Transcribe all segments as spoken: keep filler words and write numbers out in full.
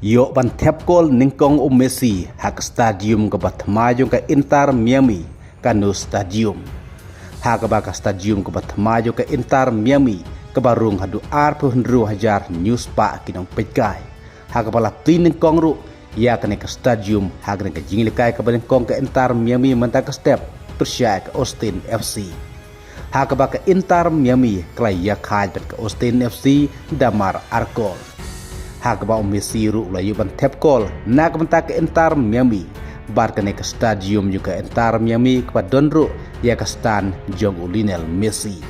Ïoh ban thep kol nyngkong u Messi ha ka stadium kaba thymmai jong ka Inter Miami, ka Nou Stadium. Ha kaba ka stadium kaba thymmai jong ka Inter Miami, kaba rung haduh arphew hynriew hajar hynñiew spah ki nongpeitkai. Ha kaba la plie nyngkong ruh ïa kane ka stadium ha kane ka jingïalehkai kaba nyngkong ka Inter Miami mynta ka step pyrshah ka Austin F C. Ha kaba ka Inter Miami ka la ïakhaid bad ka Austin F C da mar ar kol. Ha kaba u Messi ruh u la ïoh ban thep kol na ka bynta ka Inter Miami, bad kane ka stadium jong ka Inter Miami kaba don ruh ïa ka stand jong u Lionel Messi.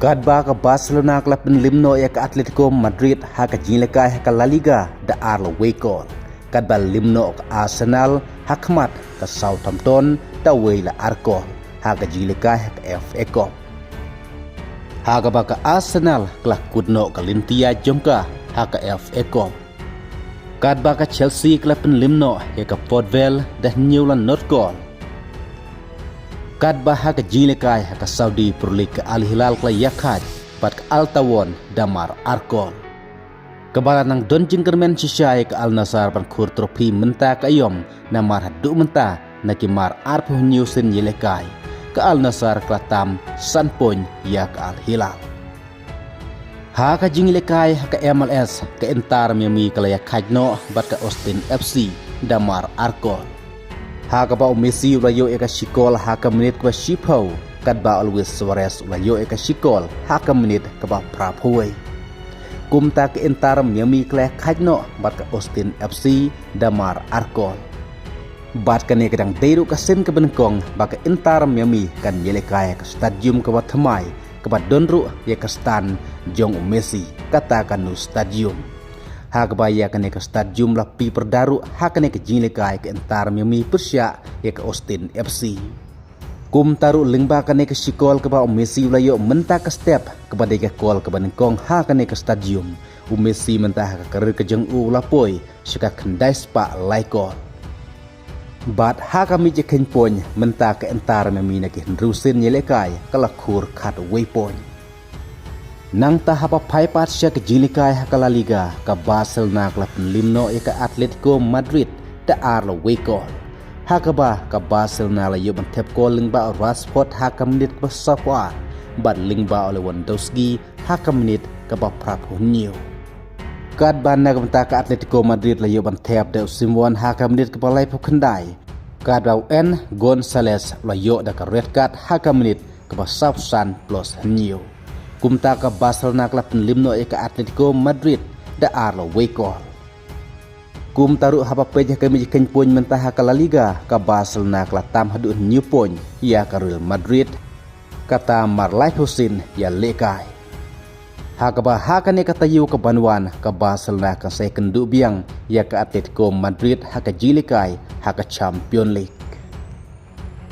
Katba ka Barcelona ka la pynliem noh ïa ka Atletico Madrid ha ka jingïalehkai ha ka La Liga da ar lawei kol, katba liem noh ka Arsenal ha khmat ka Southampton da wei la ar kol ha ka jingïalehkai ha ka F A Cup. Ha kaba ka Arsenal ka la kut noh ka lynti ïaid jong ka ha ka F A Cup, katba ka Chelsea ka la pynliem noh ïa ka Port Vale da hynñiew la nod kol. Katba ha ka jingïalehkai ha ka Saudi Pro League ka Al Hilal ka la ïakhaid bad ka Al Taawoun da mar ar kol. Kaba la nang don jingkyrmen shisha ïa ka Al Nassr ban khur trophy mynta ka aïom, namar haduh mynta na ki mar arphew hynñiew sien ïalehkai, ka Al Nassr ka la tam san point ïa ka Al Hilal. Ha ka jingïalehkai ha ka M L S, ka Inter Miami ka la ïakhaid noh bad ka Austin F C da mar ar kol. Ha kaba u Messi u la ïoh ïa ka shi kol ha ka minit kaba shiphew, katba u Luis Suarez u la ïoh ïa ka shi kol ha ka minit kaba phraphew wei. Kumta ka Inter Miami ka la ïakhaid noh bad ka Austin F C da mar ar kol. Bad kane ka dang dei ruh ka sien kaba nyngkong ba ka Inter Miami kan ïalehkai ha ka stadium kaba thymmai, kaba don ruh ïa ka stand jong u Messi, kata ka Nou Stadium. Ha kaba ïa kane ka stadium la plie pyrda ruh ha kane ka jingïalehkai ka Inter Miami pyrshah ïa ka Austin F C. Kumta ruh lyngba kane ka shi kol kaba u Messi u la ïoh mynta ka step, kaba dei ka kol kaba nyngkong ha kane ka stadium, u Messi mynta ha ka career ka jong u u la poi sha ka khyndai spah lai kol. Bad ha ka miej jingkheiñ point mynta ka Inter Miami na ki hynriew sien ïalehkai ka la khur khatwei point. Nangta haba phai pat sha ka jingïalehkai ha ka La Liga, ka Barcelona ka la pynliem noh ïa ka Atletico Madrid da ar lawei kol. Ha kaba ka Barcelona la ïoh ban thep kol lyngba u Rashford ha ka minit kaba sawphew ar, bad lyngba u Lewandowski ha ka minit kaba phraphew hynñiew. Katba na ka bynta ka Atletico Madrid la ïoh ban thep da u Simeone ha ka minit kaba laiphew khyndai, katba u Enzo Gonzalez la ïoh da ka red card ha ka minit kaba sawphew san plus hynñiew. Kumta ka Barcelona ka la pynliem noh ïa ka Atletico Madrid da ar lawei kol. Kumta ruh haba peit ha ka miej jingkheiñ point mynta ha ka La Liga, ka Barcelona ka la tam haduh hynñiew point ïa ka Real Madrid, kata mar laiphew sien ïalehkai. Ha kaba ha kane ka taïew kaban wan, ka Barcelona kan sa ïakynduh biang ïa ka Atletico Madrid ha ka jingïalehkai ha ka Champions League.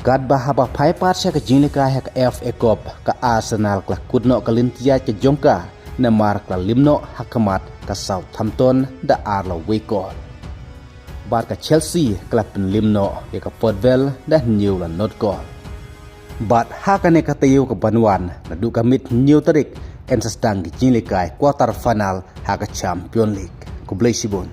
Katba haba phai pat sha ka jingïalehkai ha ka F A Cup, ka Arsenal ka la kut noh ka lynti ïaid ka jong ka, namar ka la liem noh ha khmat ka Southampton da ar lawei kol. Bad ka Chelsea ka la pynliem noh ïa ka Port Vale da hynñiew la nod kol. Bad ha kane ka taïew kaban wan, naduh ka miet hynñiew tarik, yn sa sdang ki jingïalehkai quarter final ha ka Champions League. Khublei shibun.